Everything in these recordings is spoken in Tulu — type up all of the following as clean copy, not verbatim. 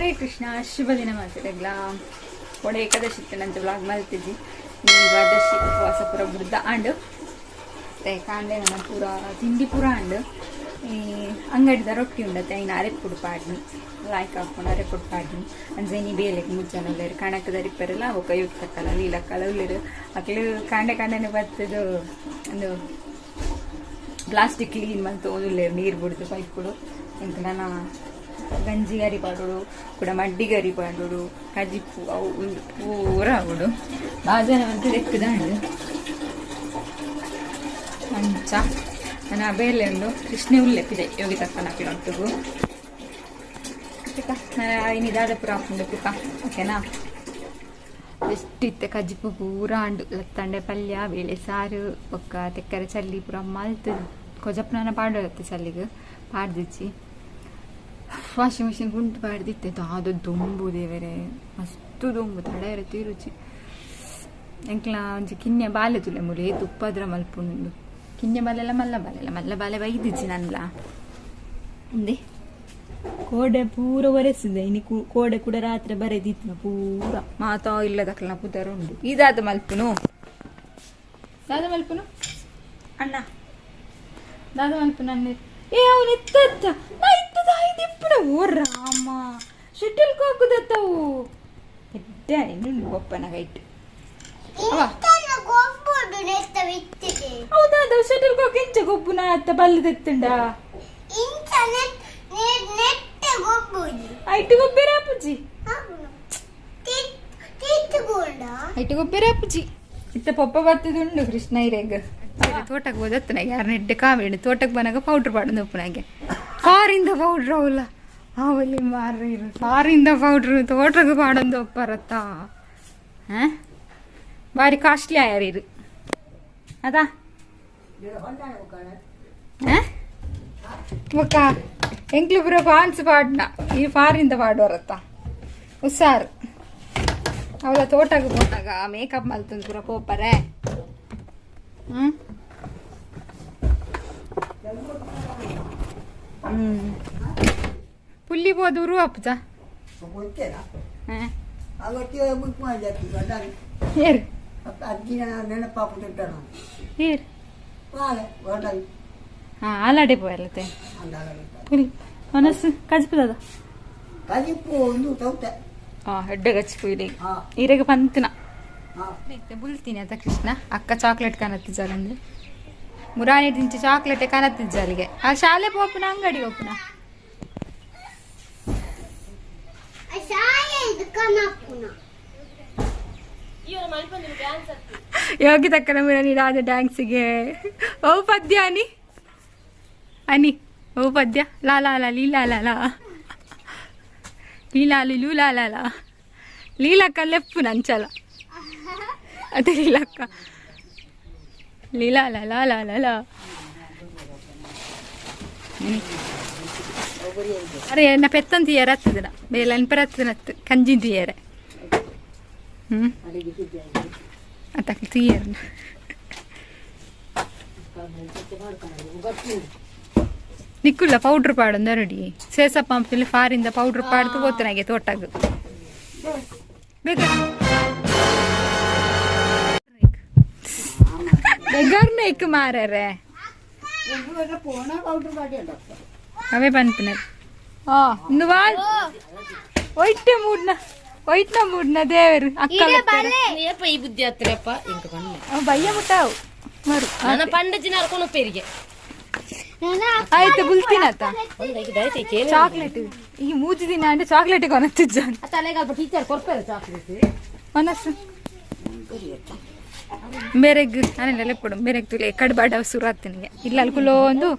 ಹರೇ ಕೃಷ್ಣ, ಶುಭ ದಿನ ಮಾತಾಡಗ್ಲ ಒಡೆ ಏಕಾದಶಿ ಇತ್ತು ನಂತ ವ್ಲಾಗ್ ಮಲ್ತಿದ್ದಿ. ದ್ವಾದಶಿ ಉಪವಾಸ ಪೂರ ಬುಡ್ದ ಆಂಡ್ ಕಾಂಡೆ ನನ್ನ ಪೂರ ತಿಂಡಿ ಪೂರ ಆಂಡ್. ಈ ಅಂಗಡಿದ ರೊಟ್ಟಿ ಉಂಡತ್ತೆ, ಐನ ಅರೆಪುಡು ಪಾಡ್ನಿ ಲಾಯ್ಕ್ ಹಾಕೊಂಡು ಅರೆಪುಡು ಪಾಡ್ನಿ. ಅಂಚೆ ನೀ ಬೇಲೆಗ್ ಮುಜ್ಜನ ಉಲ್ಲೇರು, ಕಣಕದ ರಿಪ್ಪರೆಲ್ಲ ಬೊಕ ಯುಕ್ತಕ್ಕಲ ಲೀಲಕ್ಕಲ ಉಲ್ಲೇರು. ಅಕ್ಲು ಕಾಂಡೆ ಕಾಂಡೆನೆ ಬತ್ತದು ಒಂದು ಪ್ಲಾಸ್ಟಿಕ್ ಕ್ಲೀನ್ ಮಂತು ಉಲ್ಲೇರು, ನೀರು ಬುಡ್ದು ಪೈಪುಡು. ಎಂತ ನನ್ನ ಗಂಜಿ ಗರಿ ಪಾಡೋಡು ಕೂಡ ಮಡ್ಡಿ ಗರಿ ಪಾಡೋಡು ಕಜಿಪ್ಪು ಅವು ಉಂದು ಪೂರ ಆವಡು. ಬಾಜನ ಮಂತು ಲೆಕ್ಕದಾಂಡು ಅಂಚ ನನ್ನ ಬೇಲೆ ಉಂಡು. ಕೃಷ್ಣೆ ಉಲ್ಲೆಪ್ಪಿದೆ ಯೋಗಿ ತಕ್ಕನ ಒಟ್ಟುಗು ಇನಿ ದಾದಪುರ ಹಾಕೊಂಡು ತುಕ ಓಕೆನಾ. ಎಷ್ಟಿತ್ತೆ ಕಜಿಪು ಪೂರ ಅಂಡು, ಲತ್ತಂಡೆ ಪಲ್ಯ ಬೇಳೆ ಸಾರು ಬೊಕ್ಕ ತೆಕ್ಕರೆ ಚಲ್ಲಿ ಪೂರ ಮಲ್ತು ಕೊಜಪ್ಪನ ಪಾಡೋದತ್ತೆ ಚಲ್ಲಿಗೆ ಪಾಡ್ದಿಚ್ಚಿ. Washing machine gonna ಪಾಡ್ದಿತ್ತೆ. ದಾದ ದೊಂಬು ದೇವರೇ, ಮಸ್ತು ದೊಂಬು ತಡೆಯರ ತೀರುಚಿ. ಎಂಕ್ಲ ಒಂಜಿ ಕಿನ್ಯ ಬಾಲೆ ತುಲೆ ಮುಲಿ ತುಪ್ಪದ್ರ ಮಲ್ಪುಂಡು. ಕಿನ್ಯ ಬಾಲೆಲ್ಲ ಮಲ್ಲ ಬಾಲೆಲ್ಲ ಮಲ್ಲ ಬಾಲೆ ಬೈದಿಚ್ಚಿ ನನ್ಲ ಒಂದೇ ಕೋಡೆ ಪೂರ ಒರೆಸಿದೆ ಇನಿ, ಕೋಡೆ ಕೂಡ ರಾತ್ರಿ ಬರೆದಿತ್ತು ಪೂರ. ಮಾತಾ ಇಲ್ಲದಕ್ಲ ಪುದರ್ ಉಂಡು. ಇದಾದ ಮಲ್ಪುನು ದಾದ ಮಲ್ಪುನು ಅಣ್ಣ ದಾದ ಮಲ್ಪುನು ಅಣ್ಣ. ಏ ಅವನು ಎತ್ತತ್ತ ನಾ ಇತ್ತದ ಇಪ್ಪುನ. ಓ ರಾಮ, ಶೆಟಲ್ ಕಾಕುದತ್ತವು ಎಡ್ಡೆ ಇನ್ನು ಬೊಪ್ಪನ ಕೈಟ್. ಹೌದಾ, ಶಟಲ್ ಕಾಕ್ ಎಂಚ ಗೊಬ್ಬುನ ಅತ್ತ ಬಲ್ಲದೆತ್ತುಂಡ ಐಟು ಗೊಬ್ಬರ ಅಪ್ಪುಜಿ, ಐಟು ಗೊಬ್ಬರ ಅಪ್ಪುಜಿ. ಇತ್ತ ಪೊಪ್ಪ ಬತ್ತದುಂಡು ಕೃಷ್ಣ ಇರೆಗ್ ತೋಟಕ್ಕೆ ಹೋದತ್ತನಾಗೆ ಯಾರು ನೆಡ್ಡೆ ಕಾವೇಡು ತೋಟಕ್ಕೆ ಬನಾಗ ಪೌಡ್ರ್ ಪಾಡೊಂದು ಉಪ್ಪುನಾಗೆ ಫಾರಿಂದ ಪೌಡ್ರ್ ಅವಲ್ಲ ಅವಲ್ಲಿ ಮಾರ್ರೆ ಇರು ಫಾರಿಂದ ಪೌಡ್ರ್ ತೋಟಕ್ಕೆ ಪಾಡೊಂದು ಒಪ್ಪರತ್ತ. ಹಾಂ ಬಾರಿ ಕಾಸ್ಟ್ಲಿ ಆಯಾರ ಇರು ಅದಾ. ಬೊಕ್ಕ ಎಂಕ್ಲು ಪೂರ ಫಾನ್ಸ್ ಪಾಡ್ನ ಈ ಫಾರಿಂದ ಪಾಡುವರತ್ತ ಹುಷಾರು. ಅವಳ ತೋಟಕ್ಕೆ ಪೋನಾಗ ಮೇಕಪ್ ಮಲ್ತೊಂದು ಪೂರ ಪೋಪರೆ. ಹ್ಮ್ ಹ್ಮ್ ಪುಲ್ಲಿ ಪೋದು ಅಪ್ಪುಜ ಏರು ಏರು. ಹಾ ಆಲಾಡೆ ಪೋಯಲ್ಲತೆ ಪುಲಿ ಮನಸ್ಸು ಕಜ್ಪುದದ. ಹಾ ಹೆಡ್ಡೆ ಕಚ್ಪು ಇರೆಗ್ ಇರೆಗ್ ಪಂತನ ಬುಲ್ತೀನಿ ಅದ ಕೃಷ್ಣ ಅಕ್ಕ ಚಾಕ್ಲೇಟ್ ಕಾಣತ್ತಿದ್ದಾರಂದ್ರೆ ಮುರಾನಿ ದಿಂಚಿ ಚಾಕ್ಲೇಟೆ ಕಾಣತ್ತಿದ್ದಾಲಿಗೆ. ಆ ಶಾಲೆ ಪೋಪುನ ಅಂಗಡಿ ಪೋಪುನ ಯೋಗಿ ತಕ್ಕನ ಮುರಾನಿ ರಾಜ ಡ್ಯಾನ್ಸಿಗೆ. ಓ ಪದ್ಯ ಅನಿ ಅನಿ ಓ ಪದ್ಯ ಲಾ ಲಾ ಲಾ ಲೀಲಾ ಲಾ ಲಾ ಲೀಲಾ ಲಿಲು ಲಾ ಲಾ ಲಾ ಲೀಲಕ್ಕ ಲೆಪ್ಪು ನಂಚಲ ಅದೇ ಲೀಲಕ್ಕ ಲೀಲಾ ಲಾ ಲಾ ಲಾ ಲಾ ಲಾ. ಅರೆ ಎನ್ನ ಪೆತ್ತನ್ ತೀಯರ ಹತ್ತದಿನ ಬೇಲನ್ ಪೆರತ್ತನತ್ತು ಕಂಜಿನ್ ತೀಯರೆ. ಹ್ಮ್ ಅತ್ತಕ್ಕೆ ತೀಯರ್ನ ನಿಕ್ಕುಲ್ಲ ಪೌಡ್ರ್ ಪಾಡೊಂದು ರೆಡಿ ಸೇಸ ಪಂಪ್ಲಿ ಫಾರಿಂದ ಪೌಡ್ರ್ ಪಾಡ್ದು ಪೋತನಾಗೆ ತೋಟಗ್ ಬೆಗರ್ನ ಮಾರರೆ ಅವೇ ಪನ್ಪಿನ. ಆ ನುವಾ ಒಯ್ಟ ಮೂಡ್ನ ಒಯ್ಟ್ನ ಮೂಡ್ನ ದೇವರು ಅಕ್ಕ ಏಪ ಈ ಬುದ್ಧಿ ಹತ್ತಿರಪ್ಪ ಇಂಕ ಪಂಡ ಬಯ್ಯ ಮುಟ್ಟಾವು ಮರು ನನ್ನ ಪಂಡ ಜಿನಾರ್ ಕೊನು ಪೇರಿಗೆ ಆಯ್ತು ಬುಲ್ತಿನತ್ತ ಚಾಕ್ಲೇಟ್ ಈ ಮೂಜಿ ದಿನ ಅಂದ್ರೆ ಚಾಕ್ಲೇಟ್ ಕೊನತ್ತಿಜ್ಜಾನ್ ಟೀಚರ್ ಕೊರ್ಪೇರು ಚಾಕ್ಲೇಟ್ ಮನಸ್ಸು ಬೇರೆಗ್ ನಾನೆಲ್ಲ ಲೆಪ್ಪಡು ಬೇರೆಗ್ ತುಲೆ ಕಡ್ಬಾಡ ಶುರು ಆಗ್ತನಿಗೆ ಇಲ್ಲ ಅಲ್ಕುಲೋ ಒಂದು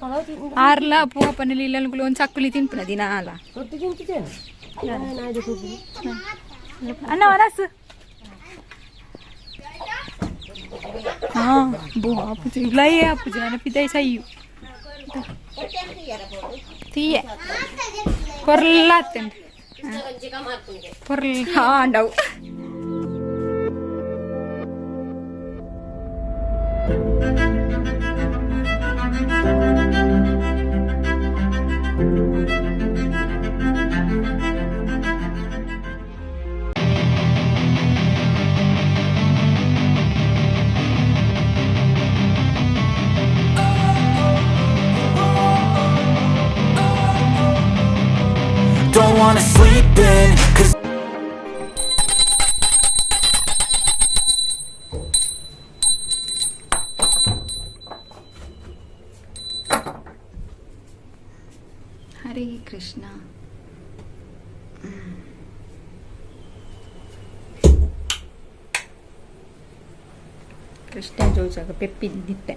ಆರ್ಲ ಪೂವಪ್ಪನಲ್ಲಿ ಇಲ್ಲ ಅಲ್ಕುಲೋ ಒಂದು ಚಕ್ಕುಲಿ ತಿನ್ಪುನ ದಿನ ಅಲ್ಲ ಅಣ್ಣ ಮನಸ್ಸು. ಹಾ ಬೋ ಅಪ್ಪುಜಿ ಲೈ ಅಪ್ಪುಜಿ ನನ್ನ ಪಿದಾಯಿ ಸೈಯು ತೀಯೆ ಕೊರ್ಲಾತ್ತೇನೆ ಪೊರ್ಲ ಹಾಂಡವು. Don't wanna sleep in, 'cause Hare Krishna. Krishna ಜೋಜಾಗ ಪೆಪ್ಪಿದ್ದಿತ್ತೆ.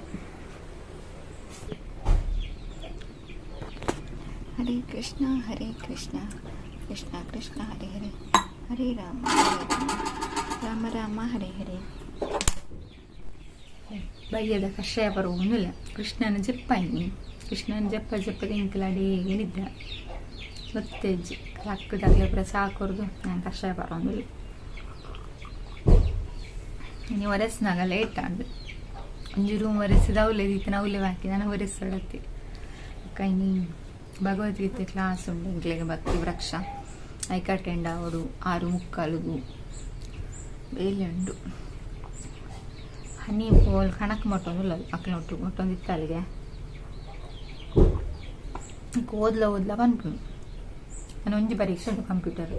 Hare Krishna Hare Krishna Krishna Krishna Hare Hare, Hare Rama Hare Rama Rama Rama Hare Hare. ಬಯ್ಯದ ಕಷಾಯ ಬರುವುದಿಲ್ಲ. ಕೃಷ್ಣನ ಜಪ್ಪಾಯಿನಿ, ಕೃಷ್ಣನ ಜಪ್ಪ ಜಪ್ಪದ ಇಂಕಲಾಡಿ ಏನಿದ್ದ ಗೊತ್ತೇಜಿ ಲಕ್ಕದಾಗಲೇ ಪೂರ ಚಾ ಕೊರ್ದು ನಾನು ಕಷಾಯ ಬರೋದಿಲ್ಲ. ಇನಿ ಒರೆಸ್ನಾಗ ಲೇಟ್ ಆಂಡ್ ಒಂಜಿ ರೂಮ್ ಒರೆಸಿದ ಅವಲೇ ದೀತನ ಅವಲೇ ಬಾಕಿ ನಾನು ಒರೆಸಡತ್ತಿ. ಇನಿ ಭಗವದ್ಗೀತೆ ಕ್ಲಾಸ್ ಉಂಡು ಎಂಕ್ಲೆಗ್ ಭಕ್ತಿ ವೃಕ್ಷ ಐಕ್ ಅಟೆಂಡ್ ಆವೊಡು 6:45 ಬೇಲೆ ಉಂಡು. ಹನಿ ಪೋಲ್ ಕಣಕ್ ಮೊಟ್ಟೊಂದುಲ್ಲ ಅಕ್ಲೊಟ್ಟು ಮೊಟ್ಟೊಂದಿತ್ತು ಅಲ್ಲಿಗೆ ಓದ್ಲ ಓದ್ಲ ಪನ್ಪುಂಡು. ನಾನು ಒಂಜಿ ಪರೀಕ್ಷೆ ಉಂಟು ಕಂಪ್ಯೂಟರ್.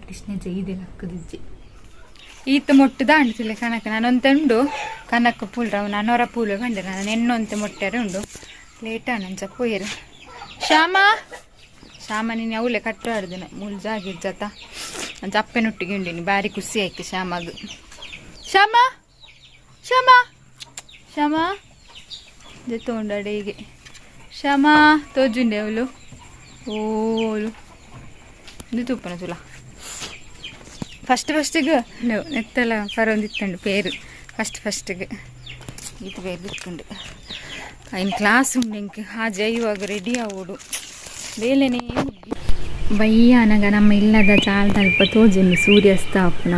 ಕೃಷ್ಣ ಜೈದೆ ಲಕ್ಕದಿಜ್ಜಿ ಈತ ಮೊಟ್ಟುದ ಅಂಡ್ತಿಲ್ಲ ಕನಕ ನಾನೊಂತೆ ಉಂಡು ಕನಕ ಪೂಲ್ ರಾವ್ ನಾನೊರ ಪೂಲು ಕಂಡೆ ನಾನು ಎಣ್ಣೊಂತೆ ಮೊಟ್ಟೆರೆ ಉಂಡು ಲೇಟ್ ನಂಚ ಪೋಯರು. ಶ್ಯಾಮ ಶ್ಯಾಮ ನೀನು ಅವಲೆ ಕಟ್ಟು ಆಡ್ದಿನ ಮೂಲು ಜಾಗಿಜ್ಜತ ಅಂಚ ಅಪ್ಪೆನೊಟ್ಟಿಗೆ ಉಂಡಿನಿ ಬಾರಿ ಖುಷಿ ಆಯ್ತು ಶ್ಯಾಮಗ್. ಶ್ಯಾಮ ಶ್ಯಾಮ ಶ್ಯಾಮ ಜೊತೆ ಉಂಡಾಡೆ ಹೀಗೆ ಶ್ಯಾಮ ತೋಜುಂಡೆ ಅವಳು ಓಲು ಇದು ತೂಪನ ತುಲ ಫಸ್ಟ್ ಫಸ್ಟಿಗೆ ನೆತ್ತಲ ಪರೊಂದಿತ್ತುಂಡು ಪೇರು ಫಸ್ಟ್ ಫಸ್ಟಿಗೆ ಈತ ಪೇರು ದಿಕ್ಕುಂಡು. ಇನ್ನು ಕ್ಲಾಸ್ ಉಂಡು ಇಂಕ್ ಹಾಜೆ ಇವಾಗ ರೆಡಿ ಆವೋಡು ಬೇಲೆನೇ ಬಯ್ಯಾನಗ ನಮ್ಮ ಇಲ್ಲದ ಜಾಲದಲ್ಪ ತೋಜುಂಡು ಸೂರ್ಯಾಸ್ತ ಆಪುನ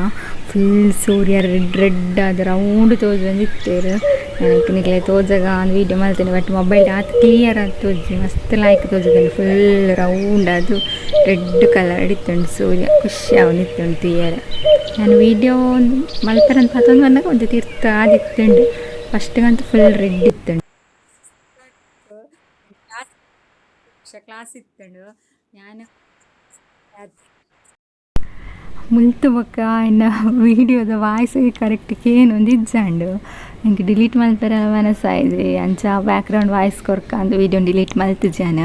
ಫುಲ್ ಸೂರ್ಯ ರೆಡ್ ರೆಡ್ ಆದ್ ರೌಂಡ್ ತೋಜೊಂದಿತ್ತೇರು. ನನಗೆ ನಿಕ್ಲೆ ತೋಜಗ ಒಂದು ವೀಡಿಯೋ ಮಲ್ತೇನೆ ಬಟ್ ಮೊಬೈಲ್ ಆತ್ ಕ್ಲಿಯರ್ ಆದ್ ತೋಜಿ ಮಸ್ತ್ ಲಾಯ್ಕ್ ತೋಜುಂಡು ಫುಲ್ ರೌಂಡ್ ಅದು ರೆಡ್ ಕಲರ್ ಇತ್ತುಂಡು ಸೂರ್ಯ ಖುಷಿ ಆವೊಂದಿತ್ತುಂಡು ತೂಯರೆ. ನಾನು ವೀಡಿಯೋ ಮಲ್ಪೆರಂತ ಪತೊಂದು ಬನ್ನಗ ಒಂತೆ ತಿರ್ತ್ ಆದಿತ್ತುಂಡು ಫಸ್ಟ್ಗಂತೂ ಫುಲ್ ರೆಡ್ ಇತ್ತುಂಡು. ಕ್ಲಾಸ್ ಇತ್ತುಂಡು ನಾನು ಮುಲ್ತು ಬೊಕ್ಕ ಎನ್ನ ವೀಡಿಯೋದ ವಾಯ್ಸ್ ಕರೆಕ್ಟ್ ಕೇನೊಂದು ಇಜ್ಜಾಂಡು ಎಂಕ್ ಡಿಲೀಟ್ ಮಲ್ಪೆರೆ ಮನಸ್ಸಾಯ್ಜಿ ಅಂಚ ಬ್ಯಾಕ್ಗ್ರೌಂಡ್ ವಾಯ್ಸ್ ಕೊರ್ಕ ಅಂದ್ ವೀಡಿಯೋ ಡಿಲೀಟ್ ಮಲ್ತಿಜಾನ್.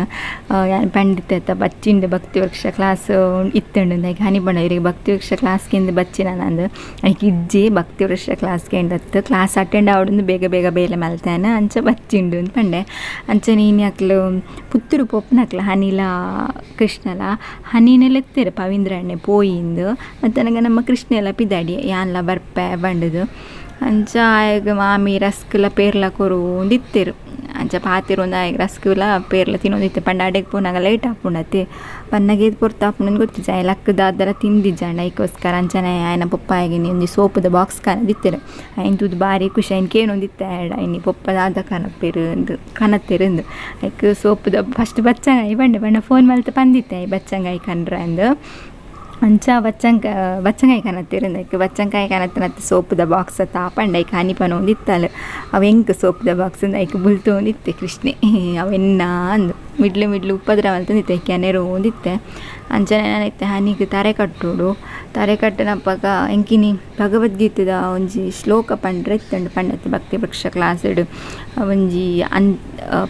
ಯಾನ್ ಪಂಡಿತ ಬಚ್ಚಿಂಡು ಭಕ್ತಿ ವೃಕ್ಷ ಕ್ಲಾಸ್ ಇತ್ತುಂಡು ಐಕ್ ಹನಿ ಪಂಡ ಇರೆಗ್ ಭಕ್ತಿ ವೃಕ್ಷ ಕ್ಲಾಸ್ ಕೇಂದ್ ಬಚ್ಚಿನ ನಂದು ಐಕ್ ಇಜ್ಜಿ ಭಕ್ತಿ ವೃಕ್ಷ ಕ್ಲಾಸ್ ಕೇಂದತ್ತು ಕ್ಲಾಸ್ ಅಟೆಂಡ್ ಆವೊಡುಂದು ಬೇಗ ಬೇಗ ಬೇಲೆ ಮಲ್ತಾನ ಅಂಚ ಬಚ್ಚಿಂಡು ಅಂದ್ ಪಂಡೆ. ಅಂಚನೆ ಇನಿ ಅಕ್ಲು ಪುತ್ತೂರು ಪೋಪುನಕ್ಲು ಹನಿಲ ಕೃಷ್ಣಲ ಹನಿನೆಲೆತ್ತೆರ್ ಪವೀಂದ್ರ ಅಣ್ಣೆ ಪೋಯಿಂದು ಅತ್ತನಗ ನಮ್ಮ ಕೃಷ್ಣೆಲ ಪಿದಾಡಿ ಯಾನ್ಲ ಬರ್ಪೆ ಪಂಡುದು ಅಂಚ ಆಯಗ್ ಮಾಮಿ ರಸ್ಕುಲ ಪೇರ್ಲ ಕೊರೊಂದಿತ್ತೆರ್ ಅಂಚ ಪಾತೆರೊಂದು ಆಯಗ್ ರಸ್ಕುಲ ಪೇರ್ಲ ತಿನ್ನೊಂದಿತ್ತೆ ಪಂಡ ಅಡೆಗ್ ಪೋನಗ ಲೇಟ್ ಆಪುಂಡತ್ತೆ ಬನ್ನಗ ಏತ್ ಪೊರ್ತು ಆಪುಂಡು ಗೊತ್ತಿಜ್ಜಿ ಆಯೆ ಲಕ್ಕುದು ದಾದಲ ತಿಂದಿಜ್ಜಾಂಡ ಐಕೋಸ್ಕರ ಅಂಚನೆ ಆಯನ ಪೊಪ್ಪ ಆಯಗ್ ಒಂಜಿ ಸೋಪುದ ಬಾಕ್ಸ್ ಕನದಿತ್ತೆರ್ ಐನ್ ತೂದು ಬಾರಿ ಖುಷಿ ಐನ್ ಕೇನೊಂದಿತ್ತೆ ಆಯಡ ಇನಿ ಪೊಪ್ಪ ದಾದ ಕನಪೆರ್ ಇಂದ್ ಕನತೆರ್ ಇಂದ್ ಐಕ್ ಸೋಪುದ ಫಸ್ಟ್ ಬಚ್ಚಂಗಾಯಿ ಪಂಡೆ ಪಂಡ ಫೋನ್ ಮಲ್ತ್ ಪಂದಿತ್ತೆ ಆಯೆ ಬಚ್ಚಂಗಾಯಿ ಕನ್ರ ಇಂದ್ ಅಂಚ ಬಚ್ಚಂಕ ಬಚ್ಚಂಗಾಯಿ ಕನತೆರ್ ಇಂದ್ ಐಕ್ ಬಚ್ಚಂಕಾಯಿ ಕನತಿನತ್ ಸೋಪುದ ಬಾಕ್ಸ್ ತಾಪಂಡ ಐಕ್ ಹನಿ ಪನೊಂದಿತ್ತಲ್ ಅವು ಎಂಕ್ ಸೋಪುದ ಬಾಕ್ಸ್ ಇಂದ್ ಐಕ್ ಬುಲ್ತೊಂದಿತ್ತೆ ಕೃಷ್ಣೆ ಅವೆನ್ನ ಅಂದ್ ಮಿಡ್ಲು ಮಿಡ್ಲು ಉಪದ್ರ ಮಲ್ತೊಂದಿತ್ತೆ ಕೆನೆರೋಂದಿತ್ತೆ. ಅಂಚನೆ ನಾನಿತ್ತೆ ಹನಿಗ್ ತರೆ ಕಟ್ಟೊಡು ತರೆ ಕಟ್ಟುನಪಗ ಎಂಕಿನಿ ಭಗವದ್ಗೀತೆದ ಒಂಜಿ ಶ್ಲೋಕ ಪಂಡ್ರೆ ಇತ್ತುಂಡು ಪಂಡತ್ತೆ ಭಕ್ತಿ ವೃಕ್ಷ ಕ್ಲಾಸ್ಡ್ ಒಂಜಿ ಅನ್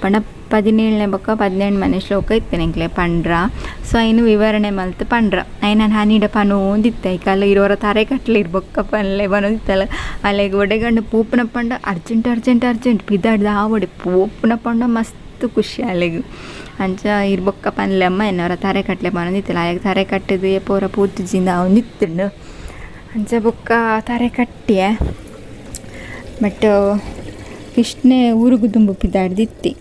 ಪಂಡ 17ನೇ ಬೊಕ್ಕ 18ನೇ ಶ್ಲೋಕ ಇತ್ತುಂಡು ಎಂಕ್ಲೆ ಪಂಡ್ರ. ಸೊ ಐನ್ ವಿವರಣೆ ಮಲ್ತ್ ಪಂಡ್ರ ಐನ್ ಯಾನ್ ಹನಿಡ ಪನೊಂದಿತ್ತೆ ಐಕಲ್ಲ ಇರೋರ ತರೆ ಕಟ್ಲೆ ಇರ್ ಬೊಕ್ಕ ಪನ್ಲೆ ಪನೊಂದಿತ್ತಲ್ ಅಲೆಗ್ ಒಡೆಗಂಡ ಪೋಪುನ ಪಂಡ ಅರ್ಜೆಂಟ್ ಅರ್ಜೆಂಟ್ ಅರ್ಜೆಂಟ್ ಪಿದಾಡ್ದ್ ಆವೊಡೆ ಪೋಪುನ ಪಂಡ ಮಸ್ತ್ ಖುಷಿ ಅಲೆಗ್. ಅಂಚ ಇರ್ ಬೊಕ್ಕ ಪನ್ಲೆ ಅಮ್ಮ ಎನ್ನೋರ ತರೆ ಕಟ್ಲೆ ಪನೊಂದಿತ್ತಲ್ ಆಯಗ್ ತರೆ ಕಟ್ಟುದು ಏಪೊರ ಪೋತುಜಿಂದ ಆವೊಂದಿತ್ತುಂಡು. ಅಂಚ ಬೊಕ್ಕ ತರೆ ಕಟ್ಟಿಯೆ ಬಟ್ ಕೃಷ್ಣೆ ಊರುಗು ದುಂಬು ಪಿದಾಡ್ದಿತ್ತಿ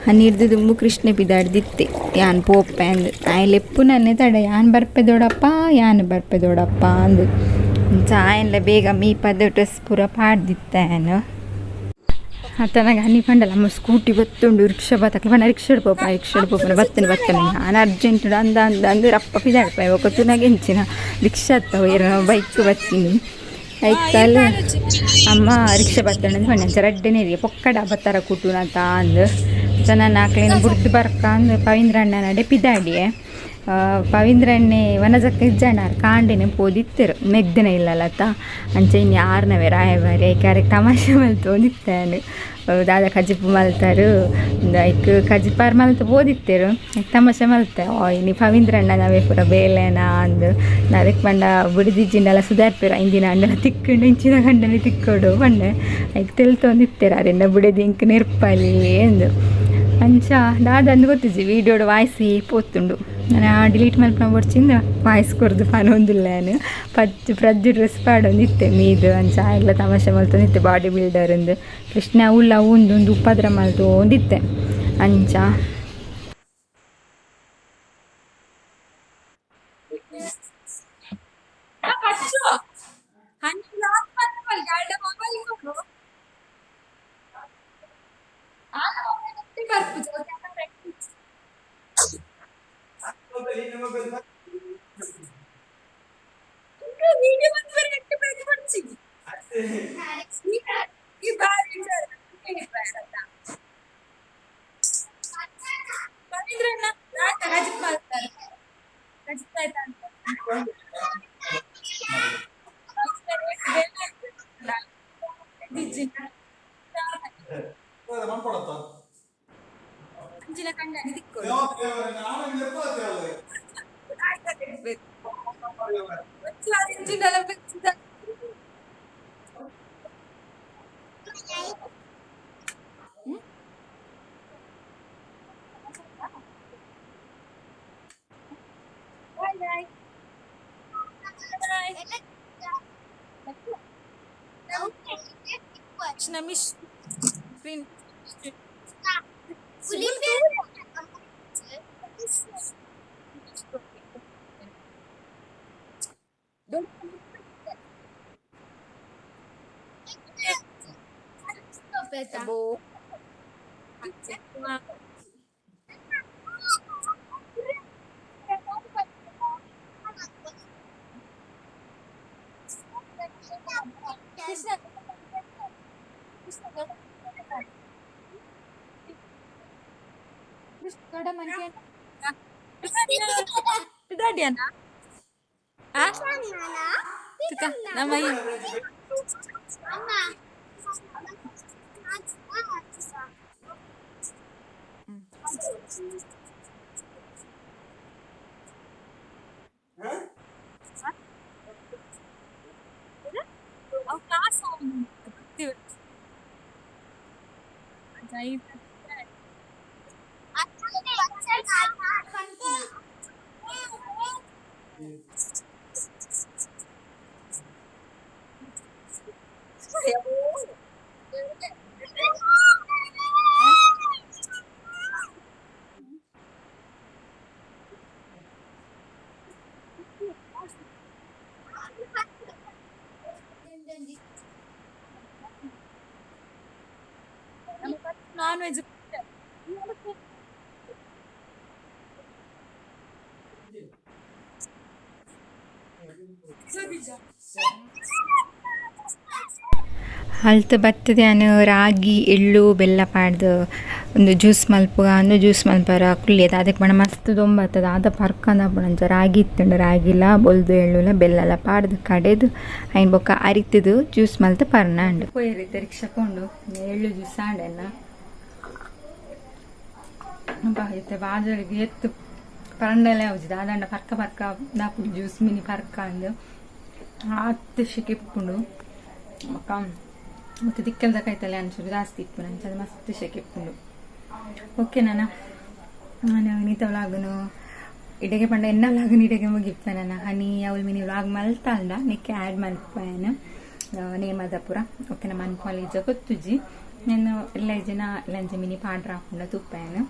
ಹನಿರ್ದು ದುಂಬು ಕೃಷ್ಣೆ ಪಿದಾಡ್ದಿತ್ತಿ ಯಾನ್ ಪೋಪೆ ಅಂದ್ ಆಯೆ ಲೆಪ್ಪುನನ್ನೇ ತಡ ಯಾನ್ ಬರ್ಪೆ ದೊಡಪ್ಪ ಯಾನ್ ಬರ್ಪೆ ದೊಡಪ್ಪ ಅಂದ್ ಅಂಚ ಆಯನ್ಲ ಬೇಗ ಮೀಪದ್ ಡ್ರೆಸ್ ಪೂರ ಪಾಡ್ದಿತ್ತೆ ಯಾನ್. ಆತನಾಗ ಹನಿ ಪಂಡಲ ಅಮ್ಮ ಸ್ಕೂಟಿ ಬತ್ತುಂಡು ರಿಕ್ಷಾ ಬತ್ತಕ ಪಂಡ ರಿಕ್ಷಾಡ್ ಪೋಪ ರಿಕ್ಷಾಡ್ ಪೋಪನ ಬತ್ತನೆ ಬತ್ತನೆ ನಾನು ಅರ್ಜೆಂಟ್ ಅಂದ ಅಂದ ಅಂದ್ ರಪ್ಪ ಪಿದಾಡ್ಪ ಬೊಕ್ಕ ತೂನಗ ಎಂಚಿನ ರಿಕ್ಷಾ ಅತ್ತ ಬೈಕ್ ಬತ್ತೀನಿ ಐಕಲ್ ಅಮ್ಮ ರಿಕ್ಷಾ ಬತ್ತಂಡು ಪಂಡ ಅಂಚ ರಡ್ಡನೇ ಪೊಕ್ಕಡ ಬತ್ತರ ಕೂಟುನತ ಅಂದ್. ನಾಕ್ಲೇನು ಬುಡ್ದು ಬರ್ಕಂದು ಪವೀಂದ್ರಣ್ಣ ನಡೆ ಪಿದಾಡಿಯೆ ಪವೀಂದ್ರಣ್ಣೆ ವನಜಕ್ಕ ಇಜ್ಜಾಣಾರ್ ಕಾಂಡೆನೆ ಪೋದಿತ್ತೆರು ಮೆಗ್ದಿನ ಇಲ್ಲಲತ್ತ ಅಂಚೆ ಇನ್ನು ಯಾರನವೇ ರಾಯಬಾರಿ ಐಕಾರೆ ತಮಾಷೆ ಮಲ್ತೊಂದಿತ್ತಾನು ದಾದ ಕಜಿಪು ಮಲ್ತಾರು ಐಕ್ ಕಜಿಪಾರ್ ಮಲ್ತು ಪೋದಿತ್ತೆರು ತಮಾಷೆ ಮಲ್ತೆ ಇನಿ ಪವೀಂದ್ರಣ್ಣ ನಾವೇ ಪೂರ ಬೇಲೆನಾ ಅಂದು ಅದಕ್ಕೆ ಪಂಡ ಬುಡಿದಿಜ್ಜಿಂಡಲ ಸುಧಾರ್ಪೇರು ಇಂದಿನ ಅಂಡಲ ತಿಕ್ಕೊಂಡು ಇಂಚಿನ ಗಂಡನೆ ತಿಕ್ಕೊಡು ಪಂಡೆ ಐಕ್ ತೆಲ್ತೊಂದಿತ್ತೆರು ಅರೆಂಡ ಬುಡಿದಿ ಇಂಕ್ ನೆರ್ಪಲಿ ಎಂದು ಅಂಚ ದಾದ ಅಂದು ಗೊತ್ತಿಜ್ಜಿ ವೀಡಿಯೋಡು ವಾಯ್ಸಿ ಪೋತುಂಡು ನಾನು ಡಿಲೀಟ್ ಮಲ್ಪನ ಬೊಡ್ಚಿಂದ ವಾಯ್ಸ್ ಕೊರ್ದು ಪನೊಂದುಲ್ಲ ನಾನು ಪಚ್ಚು ಪ್ರಜ್ಜು ಡ್ರೆಸ್ ಪಾಡೊಂದಿತ್ತೆ ಮೀದು ಅಂಚ ಎಲ್ಲ ತಮಾಷೆ ಮಲ್ತೊಂದಿತ್ತೆ ಬಾಡಿ ಬಿಲ್ಡರ್ ಅಂದು ಕೃಷ್ಣ ಉಲ್ಲ ಉಂದು ಉಪದ್ರ ಮಲ್ತೊಂದಿತ್ತೆ ಅಂಚ Non veg ಅಲ್ತ್ ಬತ್ತದ ಯಾನ್ ರಾಗಿ ಎಳ್ಳು ಬೆಲ್ಲ ಪಾಡ್ದು ಒಂದು ಜ್ಯೂಸ್ ಮಲ್ಪುಗ ಅಂದು ಜ್ಯೂಸ್ ಮಲ್ಪರ ಕುಲ್ಲಿಯದ ಅದಕ್ಕೆ ಬಣ್ಣ ಮಸ್ತ್ ದೊಂಬತ್ತದ ಆದ ಪರ್ಕಂದ ಆಪುಂಡು ರಾಗಿ ಇತ್ತುಂಡು ರಾಗಿಲ ಬೊಲ್ದು ಎಳ್ಳುಲ ಬೆಲ್ಲಲ ಪಾಡ್ದು ಕಡೆದು ಐನ್ ಬೊಕ್ಕ ಅರಿತದು ಜ್ಯೂಸ್ ಮಲ್ತು ಪರ್ನಾಂಡು ಪೋಯರಿತ್ತೆ ರಿಕ್ಷಾ ಕೊಂಡು ಎಳ್ಳು ಜ್ಯೂಸ್ ಆಂಡೆನ್ನ ಇತ್ತೆ ಬಾಜಳಿಗೆ ಎತ್ತು ಪರಂಡಲೆ ಆವುಜಿ ದಾದಂಡ ಪರ್ಕ ಪರ್ಕ ದಾಪುಂಡು ಜ್ಯೂಸ್ ಮಿನಿ ಪರ್ಕ ಅಂದು ಆತ್ ಶೆಕೆ ಇಪ್ಪುಂಡು ಬೊಕ್ಕ ಮತ್ತು ದಿಕ್ಕೆಲ್ದ ಕೈತಲೆ ಅನ್ಸೋದು ಜಾಸ್ತಿ ಇಪ್ಪುಂಡು ಅಂಚ ಮಸ್ತ್ ಶೆಕೆ ಇಪ್ಪುಂಡು. ಓಕೆ ನಾನ ನಾನು ನೀತ ವ್ಲಾಗನು ಇಡೆಗೆ ಪಂಡ ಎನ್ನ ವ್ಲಾಗನು ಇಡೆಗೆ ಮುಗಿಪ್ಪ ನನ್ನ ಹನಿ ಅವಳು ಮಿನಿ ವ್ಲಾಗ್ ಮಲ್ತಾಲ್ದ ನಿಕ್ಕೆ ಆ್ಯಡ್ ಮಲ್ಪೇನು ನೇಮದಪುರ. ಓಕೆ ನಮ್ಮ ಅನ್ಪಾಲೇಜ ಗೊತ್ತುಜಿ ನಾನು ಎಲ್ಲ ಜನ ಲಂಚ ಮಿನಿ ಪಾಡ್ರ ಹಾಕೊಂಡ ತುಪ್ಪೇನು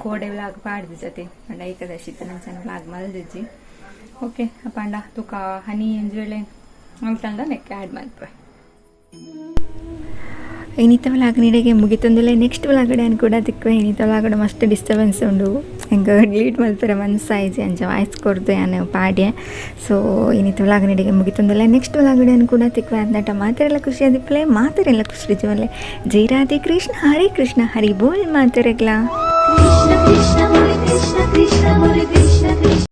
ಕೋಡೆ ವ್ಲಾಗ್ ಪಾಡ್ದು ಜೊತೆ ಪಂಡ ಏಕಾದಶಿ ನಂಚನ ವ್ಲಾಗ್ ಮಲ್ದಿಜ್ಜಿ. ಓಕೆ ಪಂಡ ತುಕ ಹನಿ ಒಂಜಿ ವೇಳೆ ಮಲ್ತಾಲ್ದ ನೆಕ್ಕೆ ಆ್ಯಡ್ ಮಲ್ಪೆ. ಇನಿತ ವ್ಲಾಗ್ ನಿಡೆಗೆ ಮುಗಿತೊಂದುಲ್ಲೆ. ನೆಕ್ಸ್ಟ್ ವ್ಲಾಗಡೆ ಕೂಡ ತಿಕ್ಕುವೆ. ಇನಿತ ವ್ಲಾಗಡೆ ಮಸ್ತ್ ಡಿಸ್ಟರ್ಬೆನ್ಸ್ ಉಂಡು, ಎಂಕ್ ಡಿಲೀಟ್ ಮಲ್ಪೆರೆ ಮನಸ್ಸಾಯಿಜಿ, ಅಂಚ ವಾಯ್ಸ್ ಕೊರ್ದು ಯಾನ್ ಪಾಡ್ಯೆ. ಸೊ ಇನಿತ ವ್ಲಾಗ್ ನಿಡೆಗೆ ಮುಗಿತೊಂದುಲ್ಲೆ. ನೆಕ್ಸ್ಟ್ ವ್ಲಾಗಡೆ ಕೂಡ ತಿಕ್ಕುವೆ. ಅಂದಟ ಮಾತೆರೆಲ್ಲ ಖುಷಿಯಾದಿಪ್ಪಲೆ, ಮಾತೆರೆಲ್ಲ ಖುಷಿ ಜೀವನ್ಲೆ. ಜೈ ರಾಧೆ ಕೃಷ್ಣ, ಹರೇ ಕೃಷ್ಣ, ಹರಿ ಬೋಲ್ ಮಾತೆರೆಗ್ಲಾ. Krishna Krishna Hare Krishna Krishna Hare Krishna Krishna.